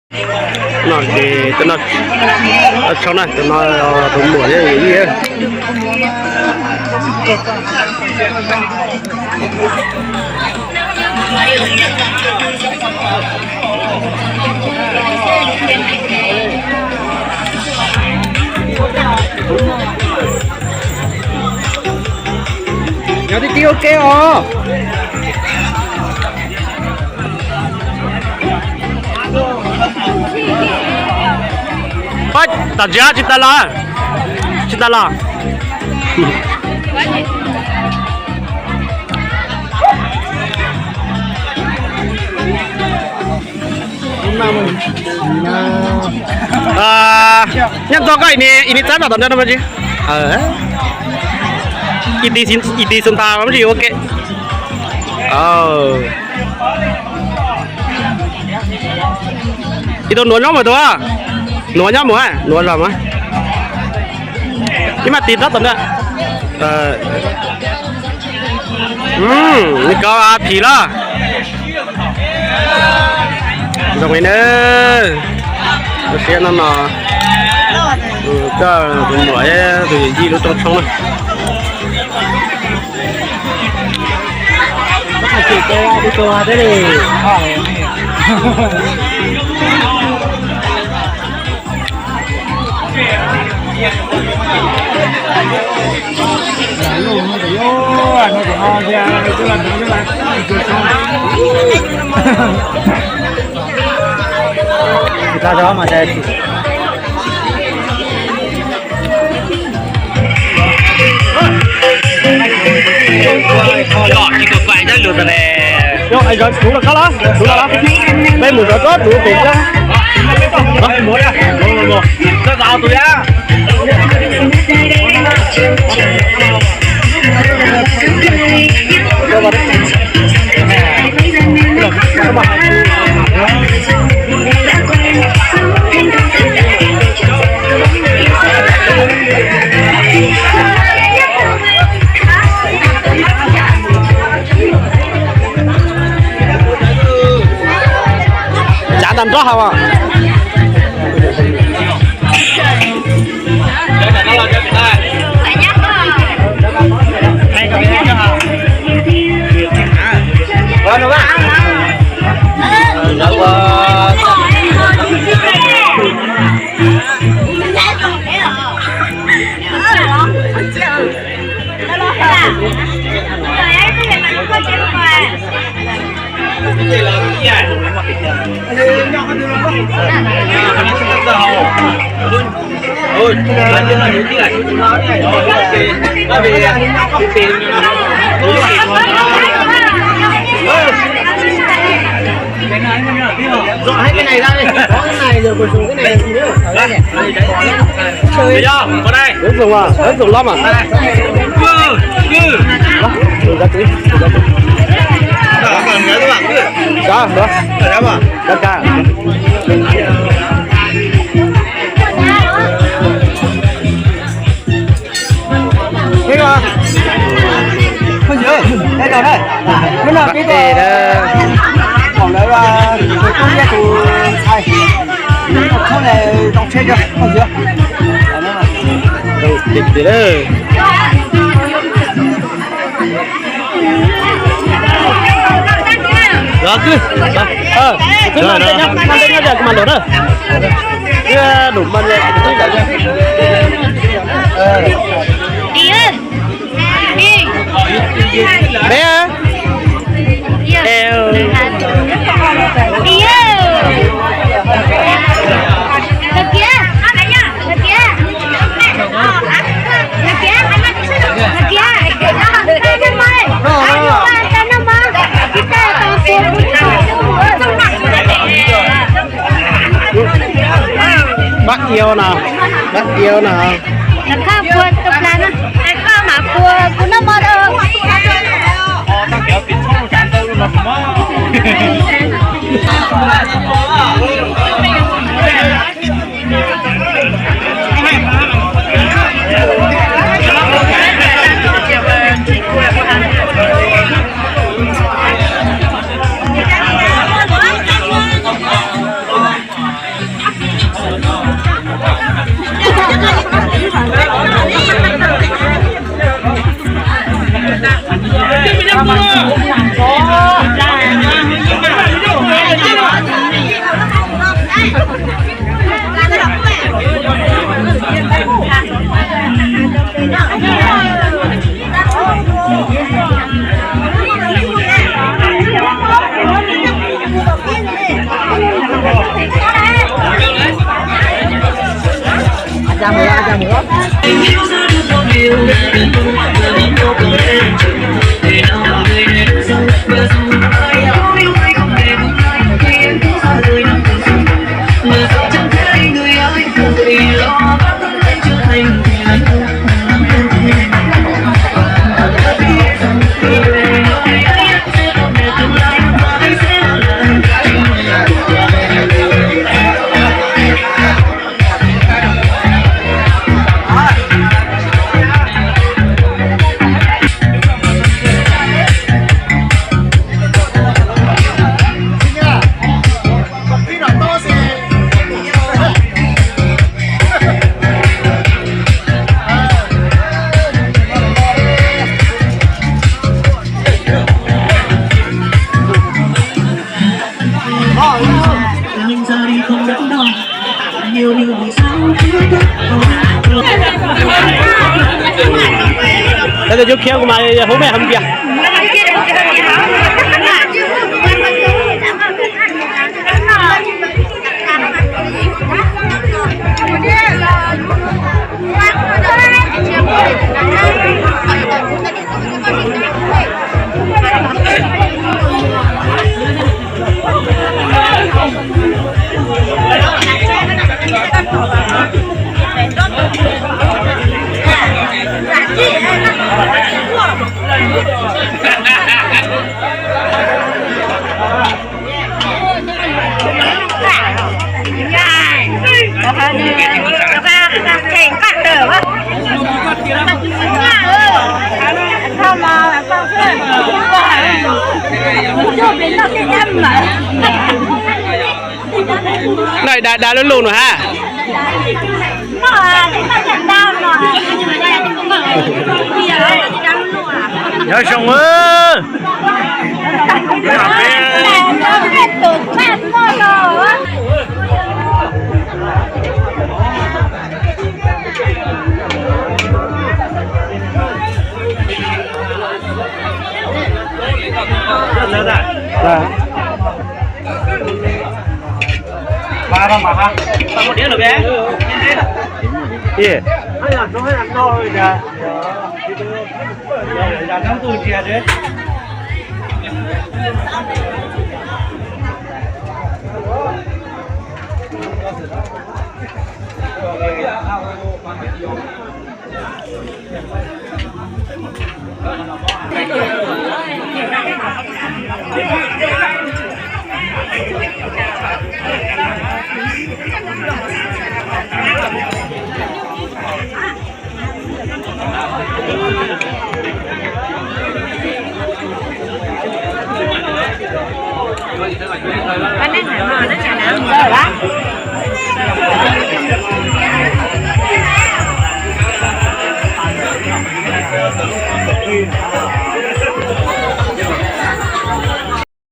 No ces tus no, tshau na, tus no tus muam thiab yawm yij. Nyob tib tib ua ke os. Tom tsis, tsis tas los, tsis tas los. Nyob ntxog koj ib niag txab tom ntawd no mas tsis, ib tib xu nta mas tsis ua ke. Ib tug nuav nyob mus tug, nuav nyob mus, nuav zog mas. Ib mas tig tab tom ntawd. Nws kov phim lawm. Zoo li na, siab no no, koj tus muam thiab tus yawm yij lub rooj tshoob na. Peb mus zov tsob tus pem Tsav tag nrho hauv. Dov hais, dov zoo, dov zoo lov mas. Phooj ywg, hnub no peb tuaj pom lawv tus tub thiab tus ntxhais, hnub no tshoob ne, zoo tsheb tso phooj ywg. Los kwv, kwv no ntej nyob mas los na. Kwv num mas. Peb. Pab iau no, pab iau no. Koj puas tus plas no, koj mam puas kuv noj mov rau. Tab sis cov khiav kuv mas yog hauv mej hauv npias. Noj da da lub lug no ha. Nyob zoo.